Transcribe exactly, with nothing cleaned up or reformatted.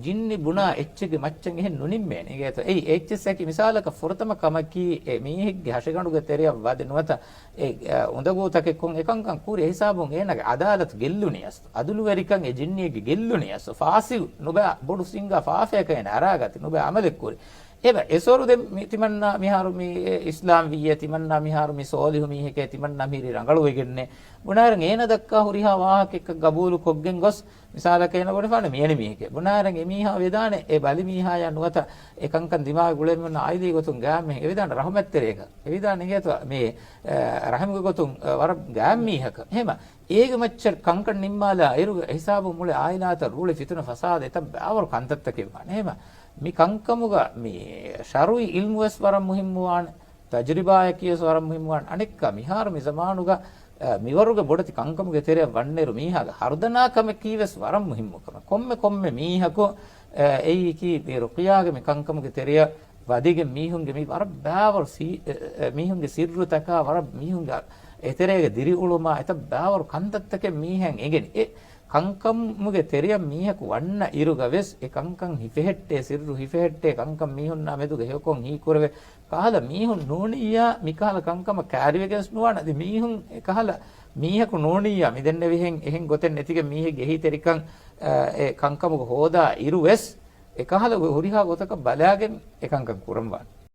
ޖިންނި ބުނާ އެއްޗެއްގެ މައްޗަށް އެހެން ނުނިންމޭނެ. އިނގޭތޯ؟ އެއީ އެއްޗެއްސަކީ މިސާލަކަށް ފުރަތަމަ ކަމަކީ އެ މީހެއްގެ ހަށިގަނޑުގެ ތެރެއަށް ވަދެ ނުވަތަ އެ، އެ، އުނދަގޫތަކެއް ކޮން އެކަންކަން ކުރި އެ ހިސާބުން އޭނާގެ އަދާލަތު ގެއްލުނީ އަސް. އަދުލުވެރިކަން އެ ޖިންނިއެއްގެ ގެއްލުނީ އަސް. ފާސިލް ނުބައި ބޮޑު ސިނގާ ފާފަޔަކަށް އޭނަ އަރާގަތި ނުބައި އަމަލެއް ކުރި. އެބަ އެސޮރު ދެން މި ތިމަންނާ މިހާރު މި އިސްލާމް ވިއްޔޭ، ތިމަންނާ މިހާރު މި ސޯލިހު މީހެކޭ، ތިމަންނާ މިހިރީ ރަނގަޅުވެގެންނޭ. ބުނާއިރު އޭނަ ދައްކާ ހުރިހާ ވާހަކައެއްކަށް ގަބޫލު ކޮށްގެން ގޮސް، މިސާލަކަށް އޭނަ ބުނެފާނެ މިޔަނި މީހެކޭ. ބުނާއިރު އެ މީހާ ވެދާނެ އެ ބަލި މީހާޔާ ނުވަތަ އެ ކަންކަން ދިމާވެ ގުޅޭ މީހުންނާ އާއިލީ ގޮތުން ގާތް މީހެއް. އެ ވެދާނެ ރަހުމަތްތެރިއަކަށް. އެ ވެދާނެ އިނގޭތޯ މި، އެ، ރަހިމުގެ ގޮތުން، އެ، ވަރަށް ގާތް މީހަކަށް. އެހެމަ އޭގެ މައްޗަށް ކަންކަން ނިންމާލާ އިރުގަ އެ ހިސާބުން މުޅި އާއިލާތަށް ރޫޅި ފިތުނަ ފަސާދަ އެތައް ބާވަރު ކަންތައްތަކެއް ވާނެ. އެހެމަ މި ކަންކަމުގަ މި ޝަރުއީ އިލްމުވެސް ވަރަށް މުހިއްމުވާނެ. ތަޖުރިބާއަކީވެސް ވަރަށް މުހިއްމުވާނެ. އަނެއްކާ މިހާރު މި ޒަމާނުގަ، އަ، މިވަރުގެ ބޮޑެތި ކަންކަމުގެ ތެރެއަށް ވަންނައިރު މީހާގެ ހަރުދަނާ ކަމަކީވެސް ވަރަށް މުހިއްމު ކަމެއް. ކޮންމެ ކޮންމެ މީހަކު، އަ، އެއީކީ މި ރުޤިޔާގެ މި ކަންކަމުގެ ތެރެއަށް ވަދެގެން މީހުންގެ މި ވަރަށް ބާވަރު ސީ-، އެ، އެ، މީހުންގެ ސިއްރުތަކާ ވަރަށް މީހުންގެ އެތެރޭގަ ދިރިއުޅުމާ އެތައް ބާވަރު ކަންތައްތަކެއް މީހަށް އެނގެނީ. އެ ކަންކަމުގެ ތެރެއަށް މީހަކު ވަންނަ އިރުގަ ވެސް އެ ކަންކަން ހިފެހެއްޓޭ، ސިއްރު ހިފެހެއްޓޭ، ކަންކަން މީހުންނާ މެދުގަ ހެޔޮކޮށް ހީކުރެވޭ. ކަހަލަ މީހުން ނޫނިއްޔާ މިކަހަލަ ކަންކަމަށް ކައިރިވެގެން ނުވާނެ. އަދި މީހުން އެކަހަލަ މީހަކު ނޫނިއްޔާ މިދެންނެވިހެން އެހެން ގޮތެއް ނެތިގެން މީހެއްގެ އެހީތެރިކަން، އެ، އެ ކަންކަމުގަ ހޯދާ އިރުވެސް އެކަހަލަ ހުރިހާ ގޮތަކަށް ބަލާގެން އެކަންކަން ކުރަންވާނެ.